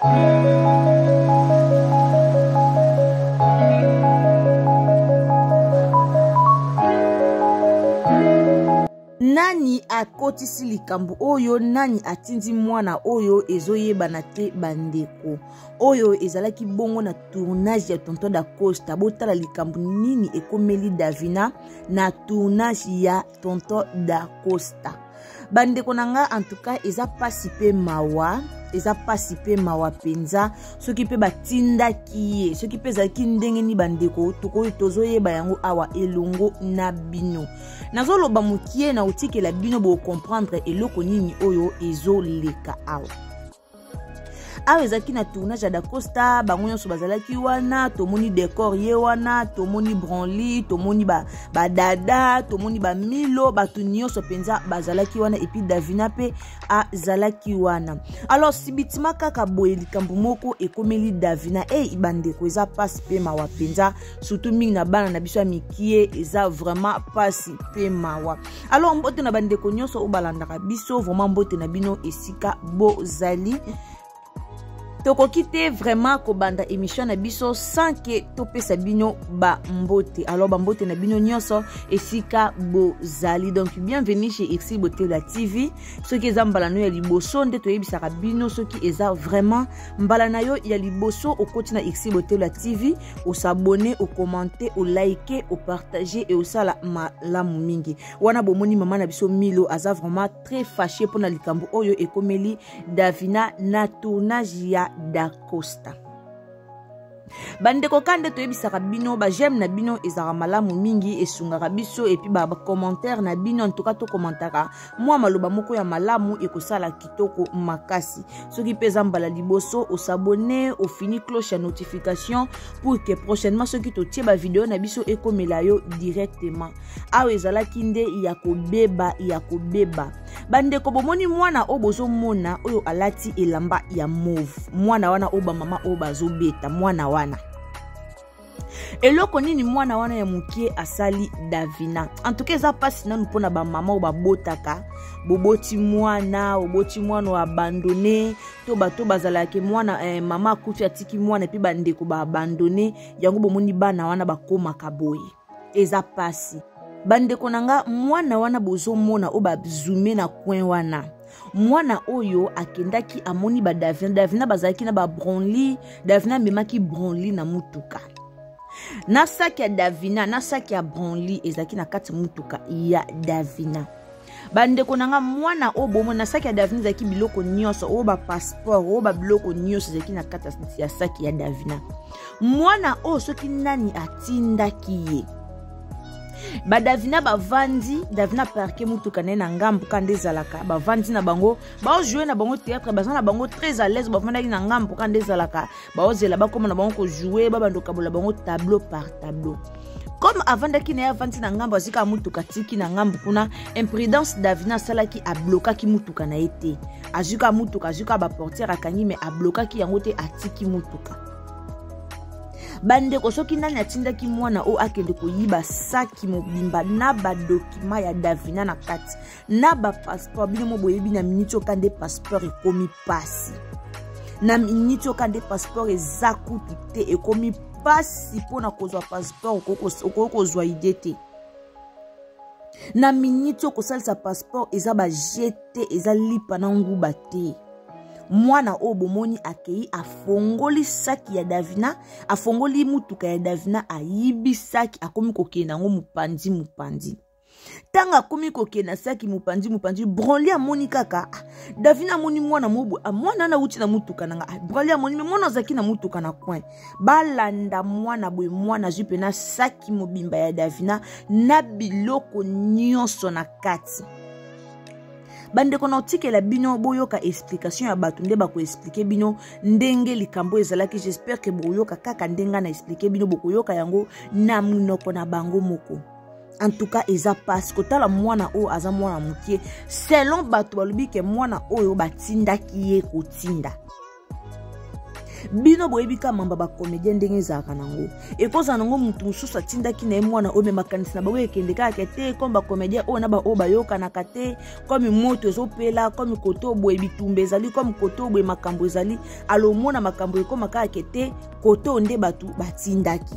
Nani akotisi likambo oyo? Nani atindi mwana oyo? Ezoyebana te bandeko. Oyo ezalaki bongo na tournage ya Tonton Dacosta. Botala likambo nini ekomeli Davina na tournage ya Tonton Dacosta. Bandeko na nga, en tout cas eza pasi pe mawa, eza pasi pe mawa mpenza. Soki mpe batindaki ye, soki mpe ezalaki ndenge nini, bandeko, tokoki tozoyeba yango awa elongo na bino. Nazoloba mokie na otikela bino bocomprendre eloko nini oyo ezoleka awa. Awa ezalaki na tournage ya Dacosta, bango nyonso bazalaki wana. Tomoni décor ye wana, tomoni Branly, tomoni badada, ba tomoni bamilo, bato nyonso mpenza bazalaki wana, epuis Davina mpe azalaki wana. Alors sibitima kaka boye likambo moko ekomeli Davina. Ei bandeko, eza mpasi mpe mawa mpenza, surtout mingi na bana na biso ya mikie, eza vraiment mpasi mpe mawa. Alors mbote na bandeko nyonso oyo balandaka biso, vraiment mbote na bino esika bozali. Tokoki te vraiment kobanda émission na biso sans que topesa bino bambote. Alors bambote na bino nyonso esika bozali. Donc bienvenue chez Ixi Botela TV. Soki eza mbala no ya liboso nde toyebisaka bino, soki eza vraiment mbala na yo ya liboso okoti na Ixi Botela TV, osabone, okommente, olike, opartage e osala malamu mingi. Wana bomoni mama na biso Milo aza vraiment très fâché mpona likambo oyo ekomeli Davina na tournage ya Dacosta. Bandeko, ka nde toyebisaka bino, bajeme na bino ezalaka malamu mingi, esungaka biso, epuis bacommentaire na bino, antuka tokommentaka mwa maloba moko ya malamu, ekosala kitoko makasi. Soki mpe eza mbala liboso, osabone, ofini cloche ya notification pour que prochainement soki totie bavideo na biso ekomela yo directement. Awa ezalaki nde ya kobeba, ya kobeba. Bandeko, bomoni mwana oyo bozomona oyo alati elamba ya mauve, mwana wana oyo bamama oyo bazobeta mwana wana, eloko nini mwana wana ya mokie asali Davina? En tout cas eza mpasi nanu mpona bamama oyo babotaka. Boboti mwana, oboti mwana oyo abandone, to bato bazalaki mwana mama akufi atiki mwana, epi bandeko baabandone yango. Bomoni bana wana bakomaka boye, eza pasi. Bandeko na nga, mwana wana bozomona oyo bazume na coin wana, mwana oyo akendaki amoni badavina. Davina bazalaki na babronly. Davina amemaki Bronly na mutuka, na saki ya Davina na saki ya Bronly ezalaki na kati ya mutuka ya Davina. Bandeko na nga, mwana oyo bomona na saki ya Davina ezalaki biloko nyonso oyo, bapasseport oyo, babiloko nyonso ezalaki na kati ya saki ya Davina. Mwana oyo soki nani atindaki ye, badavina bavandi, Davina parke mutuka na ye na ngambu, ka nde ezalaka, bavandi na bango, baojoue na bango théâtre, baza na bango très à l'aise, bavandaki na ngambu, ka nde ezalaka, baozela bakóma na bango kojoue, babanda kokabola bango tableau par tableau. Comme avandaki na ye, avandi na ngambo, azika mutuka tiki na ngambu kuna. Imprudence Davina asalaki, ablokaki mutuka na ye te, azwika mutuka, azwika baportiere akangi, me ablokaki yango te, atiki mutuka. Bandeko, soki nani atindaki mwana oyo akende koyiba saki mobimba na badokima ya Davina na kati na bapasseport, bino mo boyebi na miniti oka nde passeport ekomi pasi, na miniti oka nde passeport eza kutu te, ekomi pasi mpona kozwa passeport, okoki kozwa ide te. Na miniti oyo kosalisa passeport eza baje te, eza lipa na nguba te. Mwana oyo bomoni akei, afongoli saki ya Davina, afongoli mutuka ya Davina, ayibi saki, akomi kokende yango mopanzi mopanzi. Ntango akomi kokende na saki mopanzi mopanzi, Branly amoni kaka, ah, Davina amoni mwana mobo, ah, mwana wana awuti na mutuka na nga. Ah, Branly amoni me mwana azalaki na mutuka na coin, balanda mwana boye, mwana azwi mpena saki mobimba ya Davina na biloko nyonso na kati. Bandeko, na otikela bino boyoka explication ya bato nde bakoexplike bino ndenge likambo ezalaki. J'espère ke bokoyoka kaka ndenge na explike bino, bokoyoka yango na monoko na bango moko. En tout cas eza pasi kotala mwana oyo, aza mwana mokie. Selon bato balobi ke mwana oyo batindaki ye kotinda. Bino boyebi ka mamba bacomédien ndenge ezalaka nango. Ekozala nango motu mosusu atindaki na ye mwana oyo, me makanisi na bango ekende kaka te comme bacomédien oyo na baoyo bayokanaka te, comme moto ezopela, comme koto boye bitumba ezali, comme koto boye makambo ezali. Alomona makambo ekoma kaka te koto nde bato batindaki.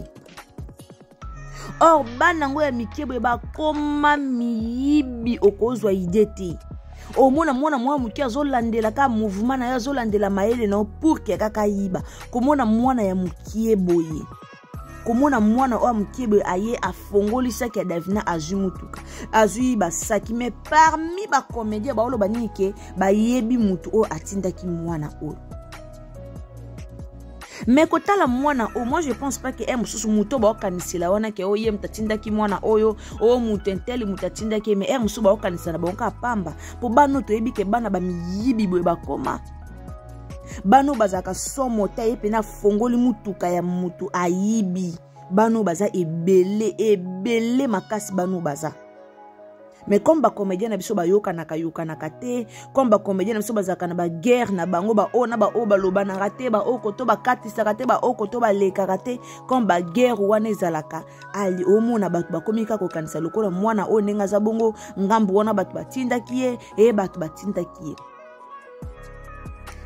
Or bana yango ya mike boye bakoma miyibi, okozwa ide te. Omona mwana mwa moke azolandela kaka mouvement na ye, azolandela mayele na yo pour ke kaka ayiba. Komona mwana ya mokie boye, komona mwana oyo mokie boye aye afongoli saki ya Davina, azwi motuka, azwi basaki. Mais parmi bacomédien baoloba nini ke bayebi motu oyo atindaki mwana oyo. Mais kotala mwana oyo, moi je pense pas ke mosusu moto baokanisela wana ke oyo ye moto atindaki mwana oyo, oyo moto intele moto atindaki ye. Mais mosusu baokanisela na bango kaka pamba, mpo bana oyo toyebi ke bana bamiyibi boye bakoma bana oyo bazalaka somo te. Ye mpena afongoli motuka ya motu ayibi. Bana oyo baza ebele ebele makasi, bana oyo baza. Mais comme bacomédien na biso bayokanaka yokanaka te, comme bacomédien na biso bazalaka na baguerre na bango, baoyo na baoyo balobanaka te, baoyo koto bakatisaka te, baoyo koto balekaka te, comme baguerre wana ezalaka, ali omona bato bakomi kaka kokanisa lokola mwana oyo ndenge aza bongo, ngambu wana bato batindaki ye, e bato batindaki ye.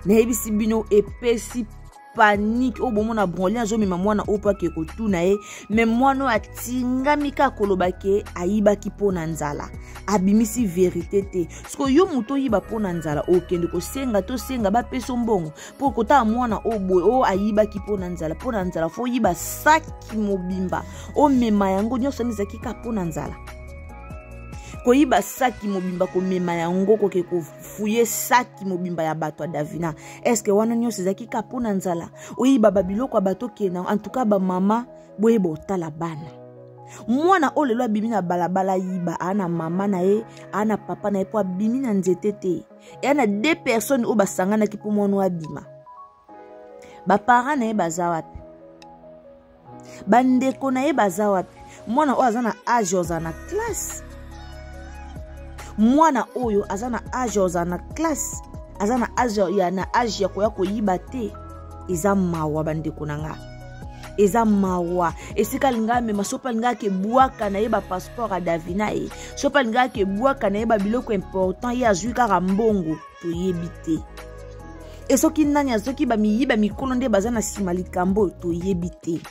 Nayebisi bino, epesi panique oyo bomona Bronly azomema mwana oyo mpo ake kotuna ye. Me mwana oyo atingami kaka koloba ke ayibaki mpo na nzala, abimisi verité te. Siko yo moto oyiba mpo na nzala, okende kosenga tosenga bapesa mbongo mpo kotala mwana oyo boye oyo ayibaki mpo na nzala. Mpo na nzala fo oyiba saki mobimba, omema yango nyonso, ezalaki kaka mpo na nzala. Koyiba saki mobimba, komema yango, koke kofuye saki mobimba ya bato ya Davina, eske wana nyonso ezalaki kaka mpo na nzala? Oyiba babiloko ya bato, okende. En tout cas bamama, boyeba otala bana. Mwana oyo lelo abimi na balabala ayiba, aa na mama na ye, aa na papa na ye, mpo abimi na nzete te. Eya na deux personnes oyo basanganaki mpo mwana oyo abima. Baparent na ye baza wapi? Bandeko na ye baza wapi? Mwana oyo aza na age ozala na classe, mwana oyo aza na age ozala na classe, aza na age ya, na age ya koya koyiba te. Eza mawa bandeko na nga, eza mawa. Esika alinga amema, soki alinga akebwaka na ye bapasseport ya Davina ye, soki alinga akebwaka na ye babiloko important, ye azwi kaka mbongo, toyebi te. E soki nani azoki bamiyiba mikolo nde baza na nsima likambo oyo, toyebi te.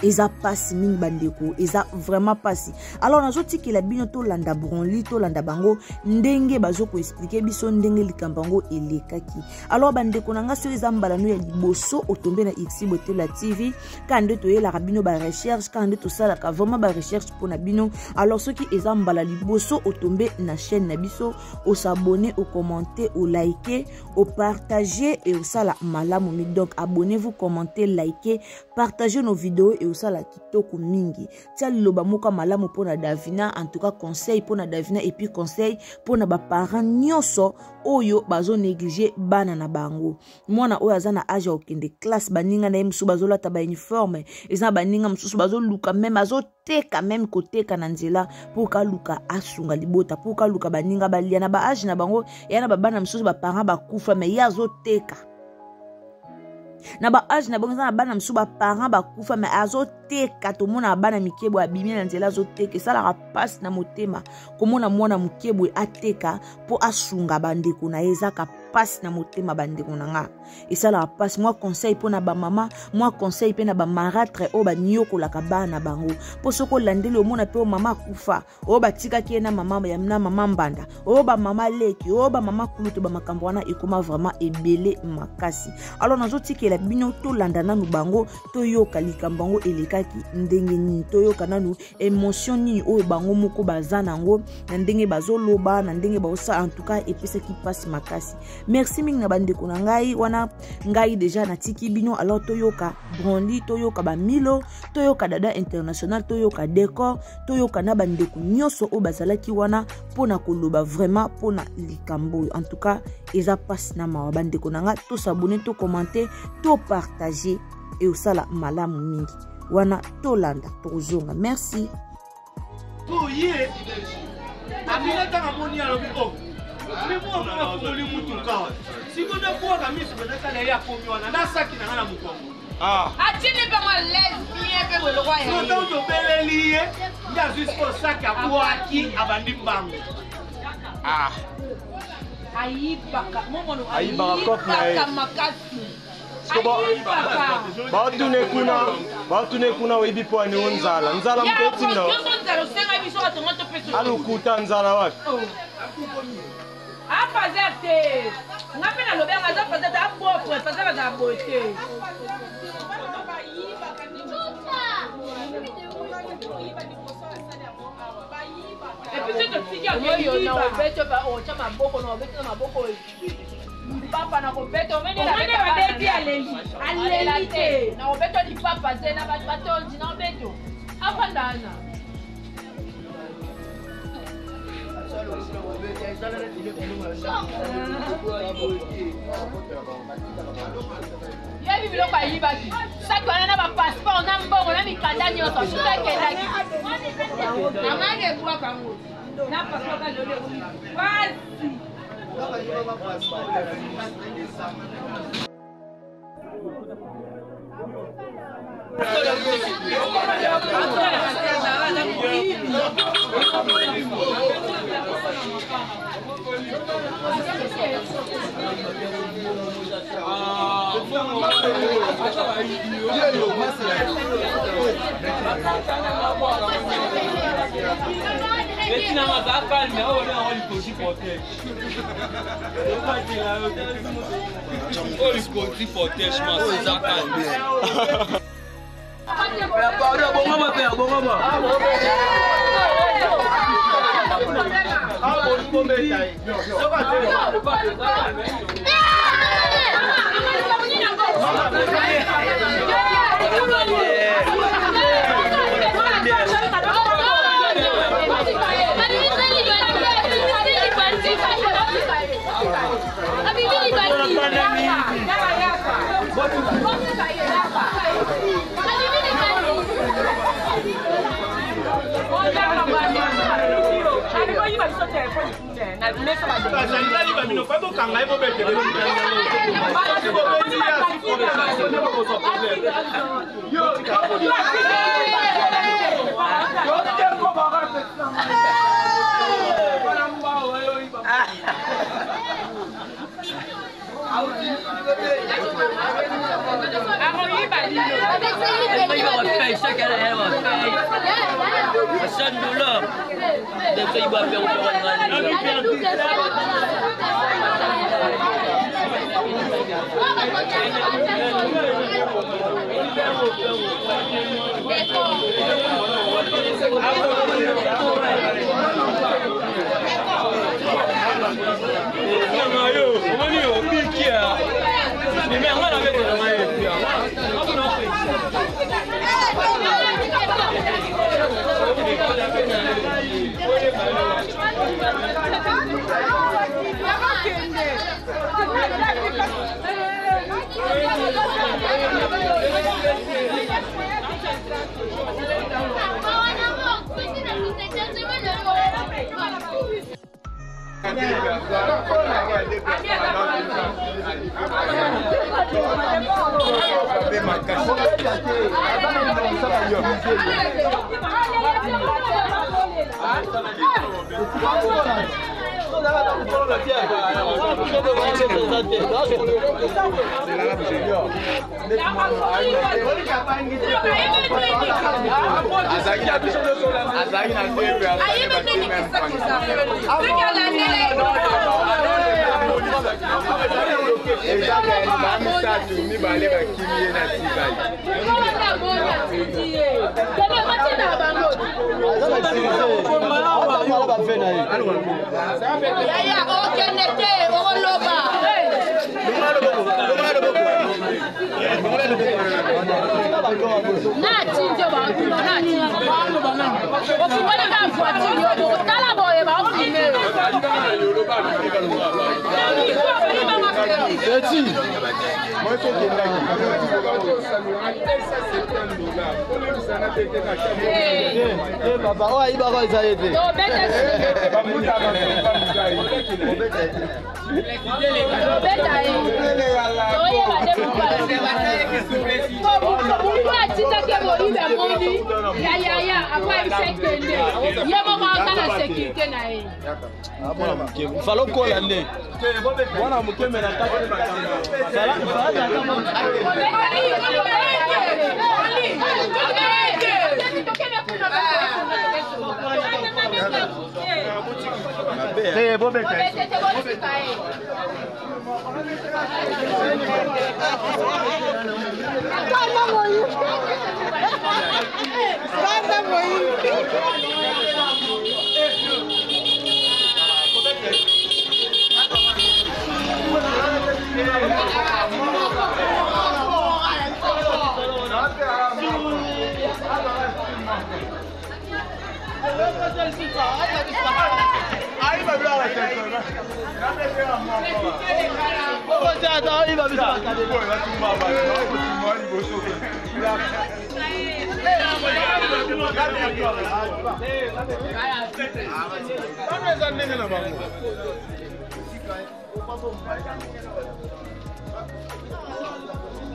Eza pasi mingi bandeko, eza vraiment pasi. Alors nazotikela bino tolanda Bronly, tolanda bango ndenge bazokoexplike biso ndenge likambo yango elekaki. Alors bandeko na nga, soki eza mbala no ya liboso otombe na Xi Botela TV, kaka nde toyelaka bino barecherche, kaka nde tosalaka vraiment barecherche mpona bino. Alors soki eza mbala liboso otombe na chaîne na biso, osabone, ocommente, olike, opartage e osala malamu mingi. Donc abonnez-vous, commentez, likez, partagez nos vidéos e osala kitoko mingi. Tia liloba moko malamu mpona Davina, en tout cas conseil mpona Davina, et puis conseil mpona baparent nyonso oyo bazonéglige bana na bango. Mwana oyo aza na age ya kokende classe, baninga na ye mosusu bazolata bauniforme, eza na baninga mosusu bazoluka meme azoteka, meme koteka na nzela mpo kaluka asunga libota, mpo kaluka baninga balia. Na baage na bango eya na babana mosusu baparent bakufa, me ye azoteka. Na baage na bango eza na bana mosusu baparent bakufa, me azoteka. Tomona bana mike boye abimi na nzela azoteka, esalaka mpasi na motema komona mwana moke boye ateka mpo asunga bandeko na ye. Ezaka mpasi na motema bandeko na nga, esalaka mpasi. Mwa conseil mpo na bamama, mwa conseil mpe na bamaratre oyo banyokolaka bana na bango, mpo soki olandeli omona mpe oyo mama akufa, oyo batikaki ye na mama, na mama mbanda, oyo bamama leki, oyo bamama kulutu, bamakambo wana ekoma vraiment ebele makasi. Alors nazotikela bino tolanda nanu bango, toyoka likambo yango elekaki ndenge nini, toyoka nanu émotion nini oyo bango moko baza nango na ndenge bazoloba, na ndenge baosala. En tout cas epesaki mpasi makasi. Merci mingi na bandeko na ngai wana. Ngai deja natiki bino. Alors toyoka Bronly, toyoka bamilo, toyoka Dada International, toyoka Decor, toyoka na bandeko nyonso oyo bazalaki wana mpona koloba vraiment mpona likambo oyo. En tout cas eza mpasi na mawa bandeko na ngai. Tosabone, tokommente, topartage e osala malamu mingi. Wana tolanda, tokozonga. Merci. So ye abina ntango amoni, alobi o oh. Mwana afungoli mutuka wana sikoyo nabwaka miso mpenza tala ye akomi wana na saki na nga na mokongo. Atindi mpe mwa lesbien mpe boye lokwa ya ntango tobeleli ye nde azwi sikoyo saki abwaki abandi mbango. Ayibaka momono. Ayibaka cope na ye. Ayibaka makasi, ayibaka. Baotuna kuna, baotuna kuna, oyebi mpo ani o nzala, nzala moto etinda. Nyonso nzala osenga biso batongo topesa. Alukuta, nzala wapi? Afazer te, nga mpe nalobi yango, aza fazer te, apropre fazer azala boye te. Epuis soki totiki oyo na obeti otya maboko na obeti na maboko lipapa na kobeta. Omoni babeti, aleli, aleli te. Na kobeto lipapa te na bato batondi na obeto afanda wana. Yebi biloko ayibaki, saki wana na bapasseport na mbongo na mikanda nyonso, suki akendaki amaki ebwaka yango na passeport kalelo ekomi pasi. Bazali bayiba bino fa bokanga ye bobetele. Bobeti ye asi nde bokozwa problème. Eza bamisatu mibale bakimi ye na tikali. Yaya, okende te, okoloba. Natindi yo baotuna, natindi ofungoli ka voiture yo, tala boye baofilme yo. Eti mwasi okendaki. Papa oyo ayibaka eza ye te. Obeta ye. Oyeba nde moto atindaki moyibi amoni ya yaya akoyebisa ekende ye moko aza na sécurité na ye. Falo kola nde mwana moke me na kati. Te, bobeta. Kanda moyibi. Eza ndenge na bango.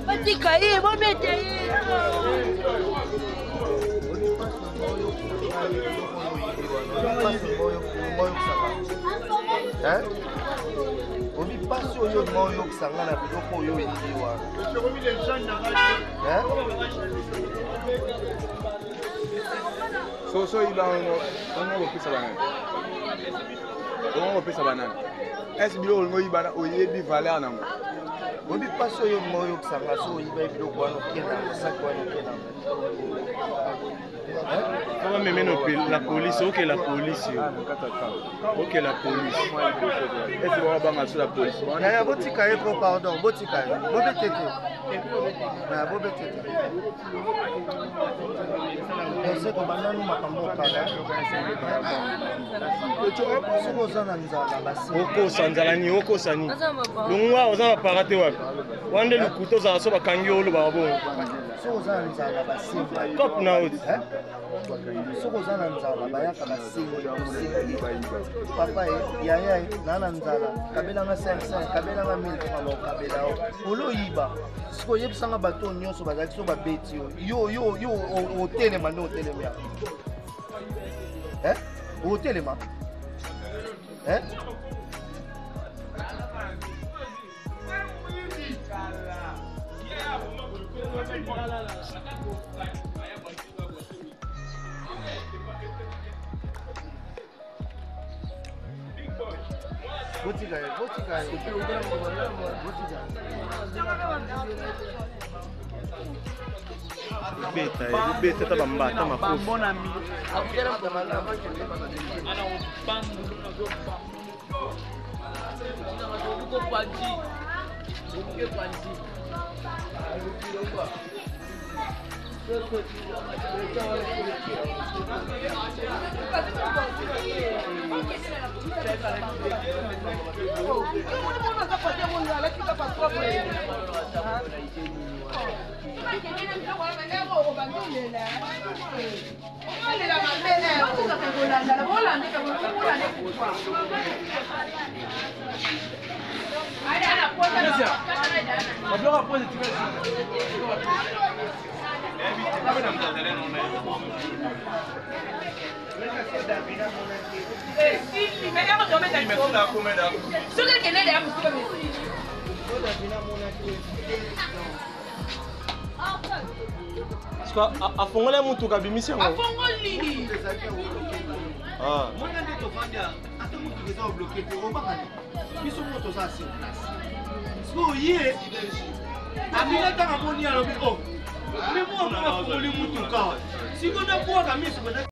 Batika ye, bobeta ye. Obi mpasi oyo olinga oyokisa nga na biloko oyo oyibi wana. So oyiba yango, ongo kopesa banani? Ongo kopesa banani? Ese biloko olingo oyiba, oyebi valeur nango? Oyebi mpasi oyo olinga oyokisa nga so oyiba biloko wana, okenda yango saki wana, okenda yango. Faut bameme la police, oke la police, oke la police. Ese bakabanga so la police. Yaya, botika ye ko, pardon, botika ye, bobete te, bobete te. Ese kobandanu makambo okala, soki oza na nzala basi. Okosa nzala nini? Okosa nini? Longwa, oza na para te. Wapi wana nde lokuta ozala so bakangi yo, olobaka bongo. Soki oza na nzala basengi. Cop na oti. Soki oza na nzala bayaka basengi, osengi papa ye, yaya ye, naa na nzala, kabelanga 500, kabelanga 1000 franc, bakokabela yo. Oloyiba sikoyo, oyebisanga bato oyo nyonso bazalaki so babeti yo, yo yo yo otelema nde otelemi ya otelema. Botika ye, botika ye, botika. Beta ye, beta ata bambata makofi. Soki ekende deya mosuka mesili. Afongoli ya motuka, abimisi yango. Afongoli. Mwana nde tovandi, ata motuka eza obloqué te, obakani biso moko toza sur place. Sikoyo ye abina, ntango amoni, alobi: o me mwa moko afongoli motuka, sikoyo nabwaka miso.